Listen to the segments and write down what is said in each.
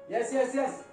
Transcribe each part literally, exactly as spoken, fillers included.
Yes, yes, yes.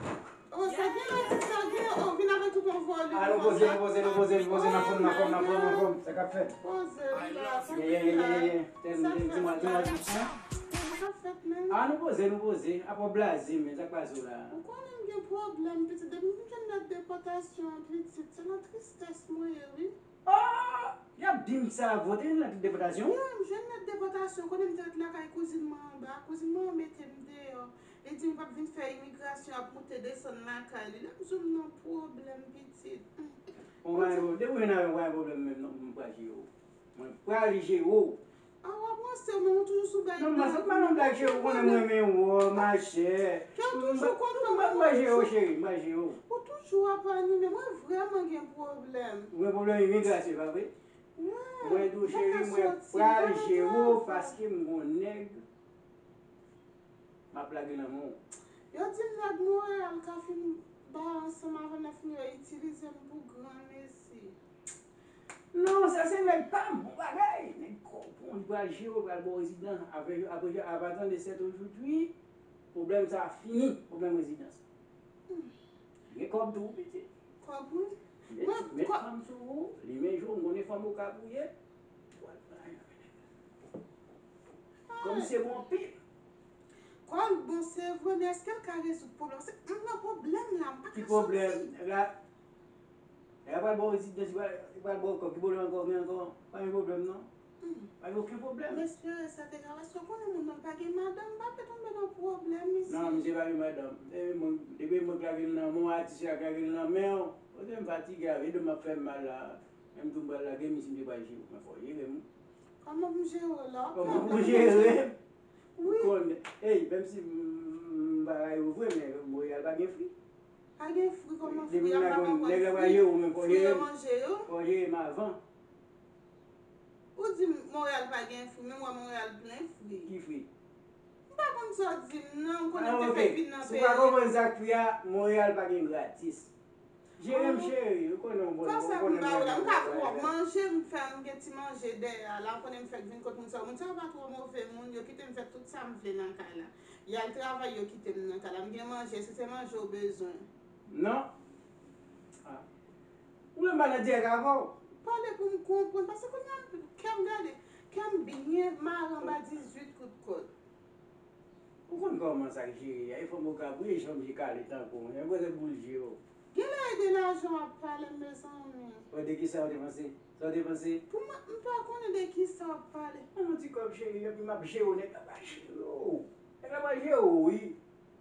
Oh, sa gen la, sa gen, oh, vin avèk tout yon volim. Ah, nou poze, nou poze, nou poze, nou poze, nan fòm, nan fòm, nan fòm, nan fòm. Sa k ap fèt? Poze, relax. Yeah, yeah, yeah, yeah, yeah. Tèl, di mwen, di mwen. Sa k ap fèt, menm? Ah, nou poze, nou poze. Apa w blaze, men, sa k pase w la? Ou konnen m gen pwoblèm, pitit. Depi m jwenn lèt depòtasyon an, pitit, se nan tristès mwen ye, wi. Oh! Y ap di m sa, vote nan tout depòtasyon? Wi, m jwenn lèt depòtasyon. Konnen m te ret lakay kouzin mwen anba. Kouzin mwen an mete m deyò. Li di m p ap vin fè imigrasyon, ap moute desann lakay li. Lè m di w m nan pwoblèm, pitit. Hum. Bon, pa gen pwoblèm. Depi w vin avè m, pa gen pwoblèm menm non, m pral jere w. Mwen pral jere w. Ah, w ap ranse w, men ou toujou sou bay. Non, m pa sot pa nan blag, cheri, ou konnen m renmen w, machè. Kè w toujou kontan, mwen, mwen jere w, cheri, mwen jere w. Ou toujou ap anime, mwen vrèman gen pwoblèm. Ou gen pwoblèm imigrasyon, pa vre? Mwen di w, cheri, mwen pral jere w paske m gon nèg m ap lage nan men w. Yo di m nèg Monreyal ka fin bay ansanm avè m, lè fini yo itilize m pou granmesi. Non, sa se nèg pa m, bon bagay. Nèg kòpon, li pral jere w, pral ba w rezidans. Apre, apre, apatande sèt ojoudwi, pwoblèm sa a fini, pwoblèm rezidans. Gen kòb tou, pitit. Kòb, wi. Met, met fanm sou ou, li men jou, m konnen fanm okap ou ye. Kòm se bon pil. Kòb bon, se vre, men èske l ka rezoud pwoblèm? Se, m nan pwoblèm la, m pa ka soti. Ki pwoblèm? Nèg la pral ba w rezidans, li pral, li pral ba w kòb. Ki pwoblèm ankò? Gen ankò? Pa gen pwoblèm non. Pa gen okenn pwoblèm. M espere sa te ka, paske w konnen moun nan pa gen madanm, m pa vle tonbe nan pwoblèm isit. Non, misye pa gen madanm. Depi mwen, depi mwen k lage l nan men w, atis la k lage l nan men w, kote m fatige a, ede m ap fè m mal la. Menm tou m pral lage misye, misye pral jere w. Men fò w jere m. Kòman pou m jere w la? Kòman pou m jere m? Wi. Konnen, ey, menm si m, m pa rayi w vre, men Monreyal pa gen fri. Pa gen fri kòman fri a pa ka konn fri. Nèg la pa jere w, men fò w jere m. Fò w jere m avan. Ou di Monreyal pa gen fri, men m wè Monreyal plen fri. Ki fri? M pa konn sa w di m nan, m konnen m te fèk vin nan peyi. Si w pa konprann sa k fri a, Monreyal pa gen gratis. Jere m cheri, ou konnen w bon, ou konnen mwen menm. M ka twò manje, m fè m gen ti manje dèyè a la, ou konnen m fèk vin kot moun sa yo. Moun sa yo pa twò move moun, yo kite m fè tout sa m vle nan kay la. Y al travay, yo kite m nan kay la. M gen manje, si se manje w bezwen. Non. Ah. Ou vle m pa nan dirèk avè w? Pale pou m konprann, paske kounye a kè m gade, kè m byen mare anba dizuit kout kòd. Ou konn kòman sa k jere a, e fanm okap wi, e janm je kale tankou w, yon gwozèt boul je w. Genlè e de lajan w ap pale m mezanmi. Bon, de kisa w te panse? Sa w te panse? Pou mwen, m pa konnen de kisa w ap pale. Ban m yon ti kòb cheri, epi m ap jere w, nèg la pral jere w. Nèg la pral jere w wi.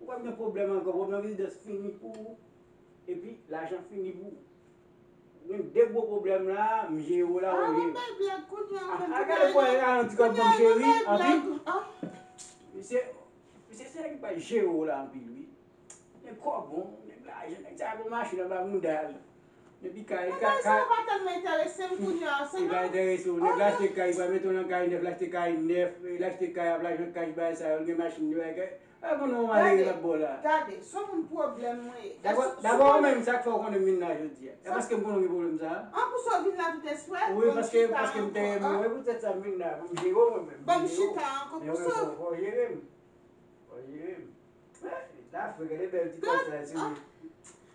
Ou p ap gen pwoblèm ankò, pwoblèm rezidans fini pou ou. Epi lajan fini pou ou. Gen de gwo pwoblèm la, m jere w la, ou jere m. A, gade bwè la, yon ti kòb ban m cheri, anpil. Misye, misye se nèg ki pral jere w la anpil wi. Nèg kòb bon, nèg lajan, nèg sa gon machin anba mouda l. Epi kay, kay, kay. Sa pa tèlman enterese m kounye a, se non. Li pa enterese w, nèg la achte kay, li pral mete w nan kay nèf, l achte kay nèf, l achte kay ap lajan kach bagay sa yo, l gen machin, li bagay. A, bon, non, malere l ap ba w la. Gade, se yon moun pwoblèm mwen ye. Dabò, dabò ou menm, sa k fè w konnen m vin la jodi a? Se paske m konnen w gen pwoblèm sa a? An pou sa w vin la tout espre? Wi, paske, paske m te renmen w, e poutèt sa m vin la, pou m jere w mwen menm. Ban m chita ankò pou sa. Fò w jere m. Fò w jere m. Zafre, gade bèl ti kòb sa, ti wi.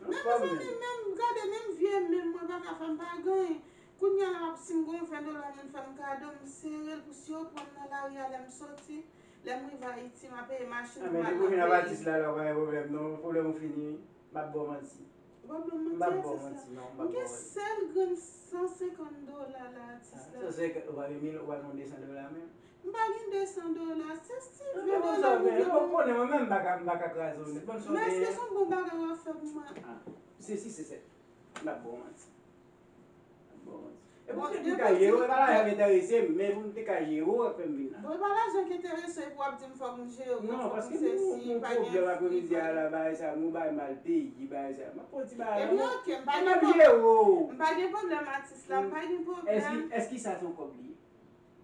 Men mezanmi, menm, gade, menm vye men mwen pa ka fè m pa gen anyen. Kounye a la, m ap, si m gon ven dola, yon moun fè m kado, m sere l pou si yo pran m nan lari a lè m soti. Lè m rive Ayiti, m a peye machin pou m al nan peyi. A, men depi w vin ap atis la, la, w pa gen pwoblèm, non. Pwoblèm ou fini, wi. M ap ba w manti. Ou p ap ban m manti, atis la. M ap ba w manti, non, m p ap ba w manti. M gen sèl grenn san senkant dola la, atis la. San senkant, ou pa gen mil, ou pa gen yon de san dola menm? M pa gen de san dola, se si ven dola m gen. Ou konnen mwen menm, m pa ka, m pa ka kraze w nèt. Ban m sa w genyen. Men èske se yon bon bagay w ap fè pou mwen? A, se si, se sèt. M ap ba w manti. Bon, e pou m te ka jere w, e pa lajan k enterese m, men pou m te ka jere w, fè m vin la. Bon, e pa lajan k enterese w, epi w ap di m fòk m jere w, fòk m sesi, pa gen fri, pa gen. Non, paske m gon pwoblèm apremidi a la, bagay sa, m gon bagay m al peye, bagay sa. M ap pran ti bagay la. Ebyen, oke, m pa gen pwoblèm. M ap jere w. M pa gen pwoblèm, atis la, m pa gen pwoblèm. Èske, èske sa se yon kòb li ye?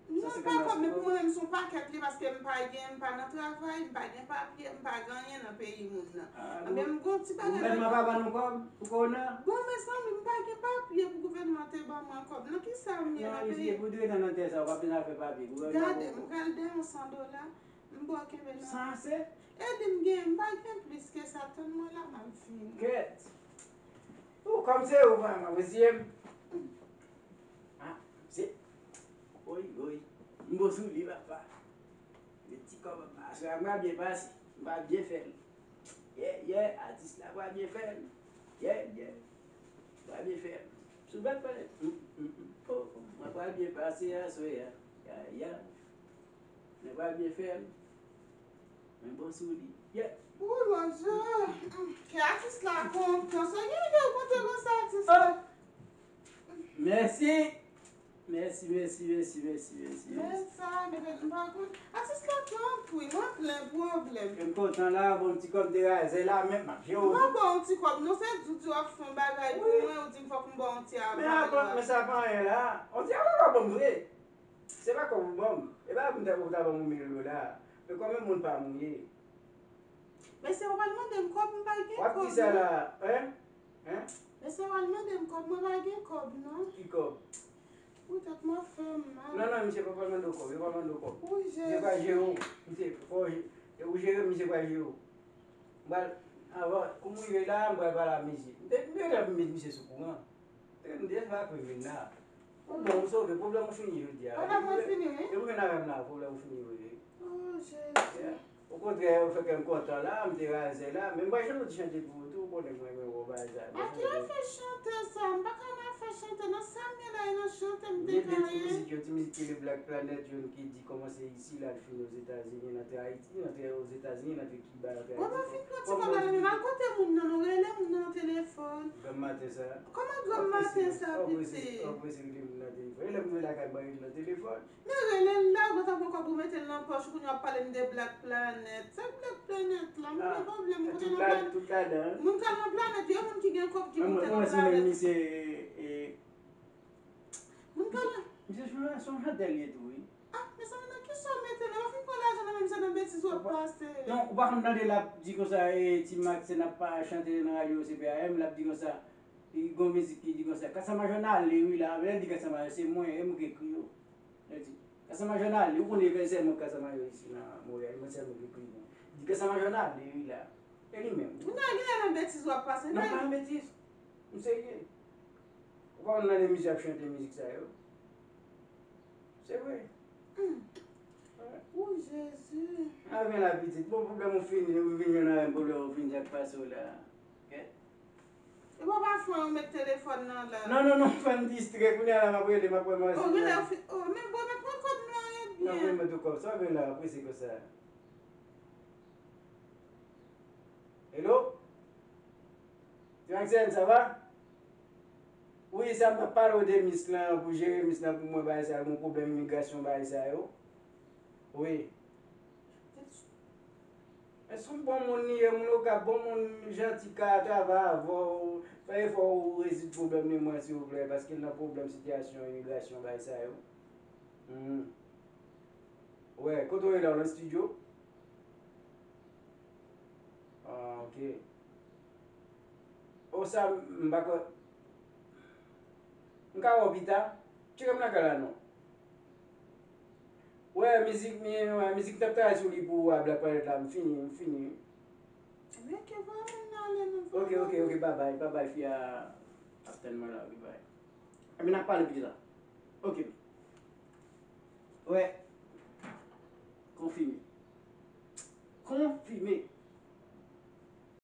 Non, pa kòb, men pou mwen menm, se yon pakèt li, paske m pa gen, m pa nan travay, m pa gen papye, m pa gen anyen nan peyi moun nan. Anben, m gon ti bagay nan. Gouvènman pa ban nou kòb pou kowona? Bon, mezanmi, m pa gen papye pou gouvènman te ban mwen kòb. Nan kisa m ye nan peyi? Non, isit, pou dwe nan tè sa, w p ap nan afè papye. Gouvènman ba w kòb. Gade, m pral dèyè yon san dola. M ba w kenbe nan. Sa se? E li m gen, m pa gen plis ke sa, tann mwen la, m ap vini. Kèt. Ou kòm se ou, mwen, mwen, mesye m. Ah, se. Oy, oy. M bon sou li, papa. Gen ti kòb anba. Aswè a, m pral byen pase. M pral byen fè l. Yeah, yeah, atis la pral byen fè l. Yeah, yeah. M pral byen fè l. Sou bèt pale. Mm, mm, mm. Oh, oh. Mwen pral byen pase aswè a. Ya, ya. Mwen pral byen fè l. Mwen bon sou li. Yeah. Ou Bondye. Ke atis la kontan. Sa gen de kontan konsa atis la. Mèsi. Mèsi, mèsi, mèsi, mèsi, mèsi, mèsi. Men sa, men m pa konn. Atis la tanpri, mwen plen pwoblèm. M kontan la, bon ti kòb de razè la, men m ap jere w. Mwen ba w ti kòb, non, se di w di w ap fè yon bagay pou mwen, ou di m fòk m ba w yon ti avan. Men avan, men sa pa anyen la. On ti avan pa bon vre. Se pa kòb ou ban m. E pa pou m ta, pou ta ban m yon mil dola. Men kòm yon moun pa m ou ye. Mesye, w pral mande m kòb, m pa gen kòb non. W ap di sa la, hein? Hein? Mesye, w pral mande m kòb, mwen pa gen kòb non. Ki kòb? Ou tèt mwen fè m mal. Non, non, misye pa pral mande w kòb, yo pa mande w kòb. Wi, Jezi. Misye pral jere w. Misye, fò, ou jere, misye pral jere w. M pral, avan, kou m rive la, m pral pale ak misye. M te, m te met misye sou kouran. Te m deja pa konnen la. Pwoblèm ou sove, pwoblèm ou fini jodi a. Pwoblèm mwen fini, wi. E ou menm avè m la, pwoblèm ou fini, wi. Oh, Jezi. Yeah. Okontrè, ou fè kè m kontan la, m te razè la, men m pa janm ti chante pou ou tou, ou konnen mwen renmen wè w bagay sa. A ki afè chante sa? M pa ka nan afè chante, nan sa m ye la, e nan chante m te ka ye. Gen de ti mizik yo, ti mizik ki rele Black Planet, youn ki di kòmanse isi, l al fini Ozetazini, l antre Ayiti, l antre Ozetazini, l antre Kiba, l antre Ayiti. Bon, mwen fin pran ti kòb la, men m al kote moun nan, nou rele moun nan nan telefòn. Granm maten sa. Kòman granm maten sa, pitit? Ou prese, ou prese rele moun nan telefòn. E lè m rive lakay mwen, rele nan telefòn. Men rele l la, ou gentan pran kòb ou mete l nan pòch ou, kounye a w ap pale m de Black Planet. Sa Black Planet la? M gen pwoblèm, m kote nan planèt. Tout ladan. Moun k al nan planèt yo, e moun ki gen kòb ki moute nan planèt. Mwen, mwen, mwen, si menm misye, e, moun k al. Misye se yon, se yon chantè li ye tou, wi. Ah, mezanmi, nan kisa w mete m? Ou pa fin pran lajan nan men misye, nan betiz w ap pase. Non, ou pa konn tande l ap di konsa, e, Ti Max, se n ap pa chante nan radyo C P A M, l ap di konsa, li gon mizik ki di konsa, Kasamajan ale wi la, men lè l di Kasamajan, se mwen, e mwen ki ekri yo. Lè di, Kasamajan ale, ou konnen se mwen Kasamajan isi nan Monreyal, mwen sèlman ki ekri yo. Di Kasamajan ale wi la. E li menm. Ou nan gen nan betiz w ap pase, non, pa nan betiz. M serye. Ou pa konn tande misye ap chante mizik sa yo? Se vre. Hmm. Wi. O Jezi. Avè la pitit. Bon, pwoblèm ou fini, ou vin jwenn avè m, pwoblèm ou fini, sa k pase w la? Kèt. E bon, pa fè yon met telefòn nan la. Non, non, non, fè m distrè, kounye a la, m ap rele, m ap wè maji. O, genlè ou fi-, o, men bon, men pran kòb mwen, e byen. Non, mwen, mwen tou kòb, sa w gen la, prese konsa. Hello? Ti Maxène, sa va? Wi, sa m t ap pale w de mis lan, pou jere mis lan pou mwen, bagay sa yo, gon pwoblèm imigrasyon, bagay sa yo. Wi. Men se yon bon moun li ye, moun okap, bon moun, janti, ka travay avè w, fè efò ou rezoud pwoblèm li mwen, silvouplè, paske l nan pwoblèm sitiyasyon imigrasyon, bagay sa yo. Hmm. Wè, kote w ye la, w nan estidyo? Ah, ok. O sa, m pa kwè. M ka wè w pita. Tcheke m lakay la non. Wè, mizik, mi, wè, mizik m t ap travay sou li pou ou a, Black Planet la, m fini, m fini. Ebyen, ke voye moun nan ale, nou voye. Ok, ok, ok, babay, babay, fi a ap tann mwen la, ok, bay. Ebyen, n ap pale pita. Ok. Wè. Konfime. Konfime.